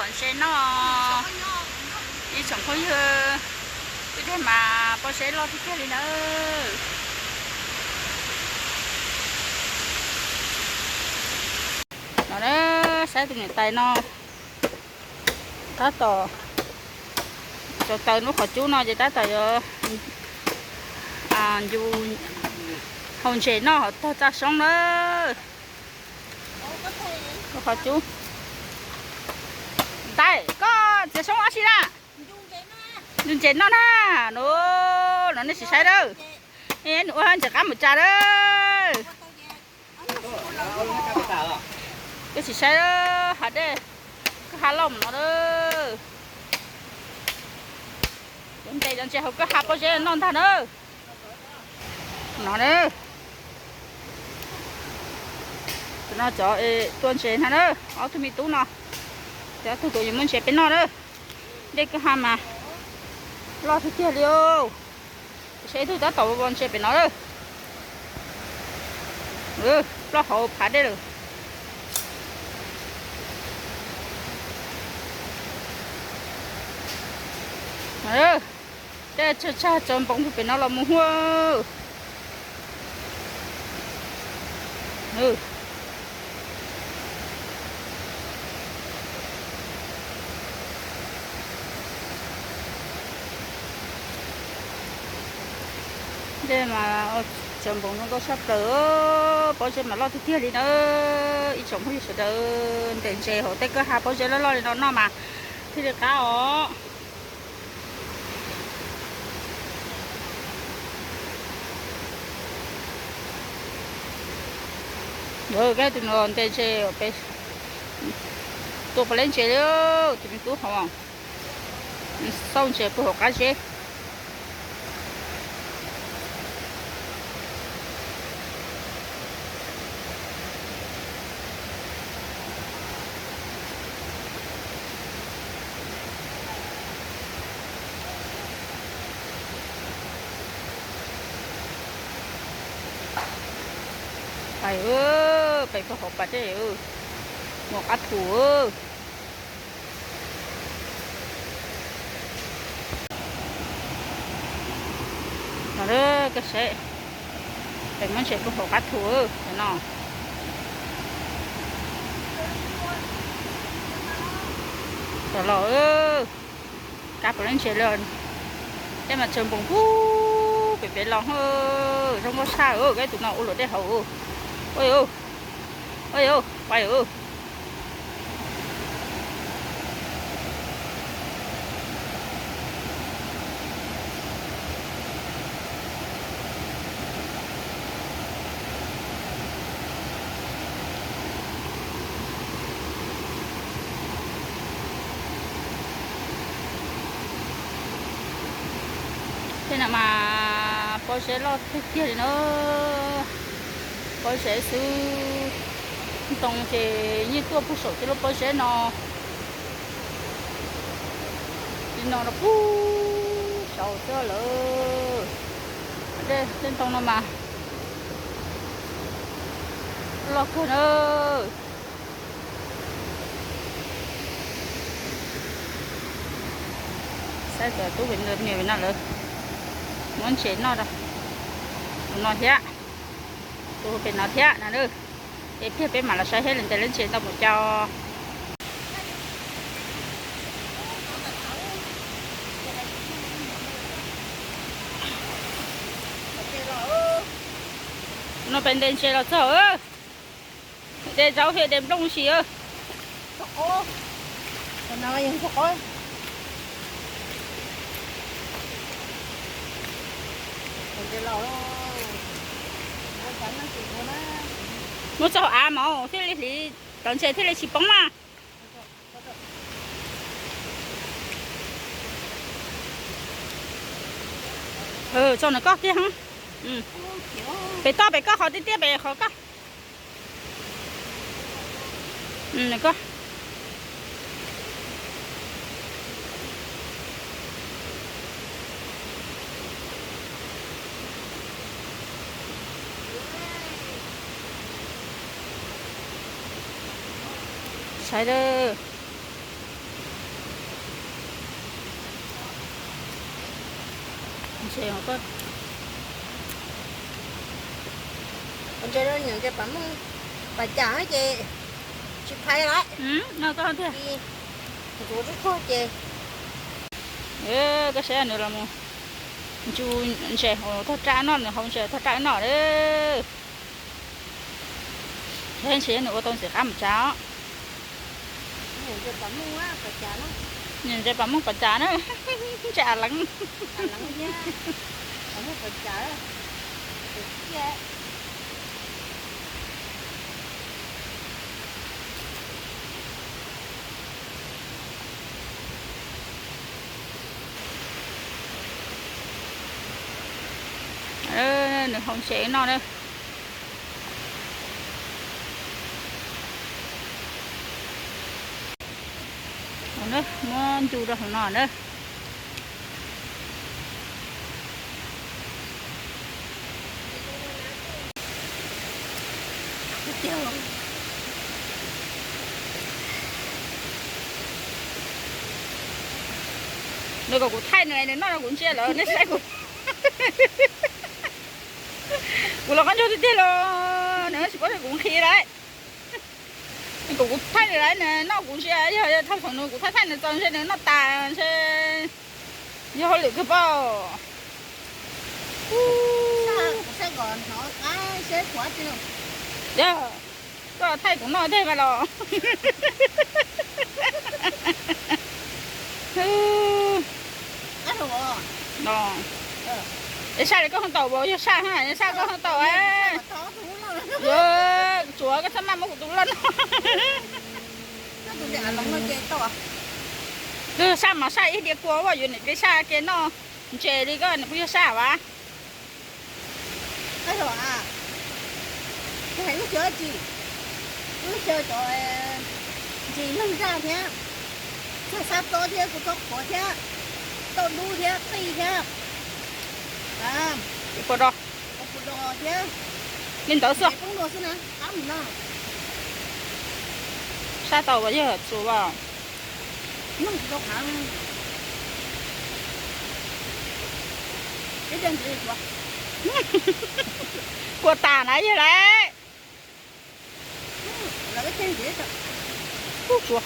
Ntses noj, ib tsoom phooj ywg, ib teg mas pob zeb loj tiag tiag li nawb. No na, saib tus niam tais no, tab tom, cov taws lub qhov cub no ces tab tom yuav ncu hau ntses noj hauv tog txaj soob na. Lub qhov cub. Tais, koj txiav soob dab tsi na? Ncu ntses noj na. No, no nej sim saib na. Nws ua ntses qab mus tsa na. Koj sim saib hav dej, kwj ha loj mus no na. Yuav ntes cov ntses hauv kwj ha pob zeb noj ntag na. No na, tus no cov tua ntses ntag na, ob tug me tub no, ces ob tug kuv yuav muab ntses peb noj na. Dej kwj ha mas loj tiag tiag li. Saib ib tug tab tom vov ntses pem no lawm. Ploj hauv phav dej lawm. Tej tsawg tsag tsaws npoov pem no los mus huaj. Dej mas tsaws npoov zoo nkauj saj plaws, pob zeb mas loj tiag tiag li na. Ib tsoom phooj ywg sawv daws, ntes ntses hauv tej kwj ha pob zeb loj loj li no noj mas thiaj li qab os. Koj tus no ntes ntses, tua puas leb ntses li, tus me tub hauv, xauj ntses puag hauv qab zeb. Pais, pais puag hauv pas dej, mus qab thu. No, koj saib, pais muab ntses puag hauv qab thu no. Los, kab puas leb ntses li. Tej mas tsaws npoos pub pem pem los, zoo nkauj saj. Koj tus no ua luam dej hauv. Ua, ua, pais. Tej no mas pob zeb loj tiag tiag li na. Pob zeb xwb, ntoo ces yeej tuaj puag saum tej lub pob zeb no. Li no no puag saud xwb lawm. Tej ntoo no mas loj kawg na. Saib cov tub pem no, niam pem no lawv muab ntses noj rau tus no thiab, tus pem no thiab no. Ces pliag peb mam los saib thiab lawv ntes lub ntses ntau mus cas. No peb ntes ntses los txog. Ntes zaub thiab ntes nplooj si. Muab txog av mas thiaj li hliv, cov ntses thiaj li tsis poob mas. Tso nws koj kiag. Pem toj pem koj qhov tiaj tiaj pem qhov koj. Nws koj. Saib, Ntses, ntses pas muj pas cas ces tsis phais lawm. No koj tiag. Ntsuav tsuj tsuag ces koj saib nws los mus ntsw ntses hauv tog raj noj, nws hau ntses tog raj noj lawm. Saib ntshe nws ua tau ntxim qab mus tsav os. Ntses pas muj pas cas na, ntses a leev. Nws hau ntses noj na. Muab ncu rau hauv no na. Nws kom kuv thaij nws, nws noj rau kuv ntsia lawm nej saib kuv. Kuv los qab ntsuag tiag tiag los nws tsis paub tias kuv nqhis lawm. Nws kom kuv thaij nws lawm, nws noj kuv ntsia, yog thaum nws kuv thaij thaij nws txaus ntshe nws noj tas ntshe yog hauj lwm kawg paub. Yog koj thaij kuv noj thiab mas los. Es saj li koj ho taum, yog saj ha, yog saj koj ho taum. Yuav tsuav koj txhob maj muab kuv tus loj no. Koj saj mas saj ib diav kua, yuav niam peb saj ke noj ntses li koj, nws puas yog saj vas? Hais lub xyaw tsis, lub xyaw cov ntsis neeg zaj thiab, txog sab tob thiab, kuv txog qhuav thiab, tauj dub thiab, qij thiab, puas do, puas do thiab. Li ntawd xwb. Sab tau as yog txus as. Kua tas na yog lawm. Ub, tsuav.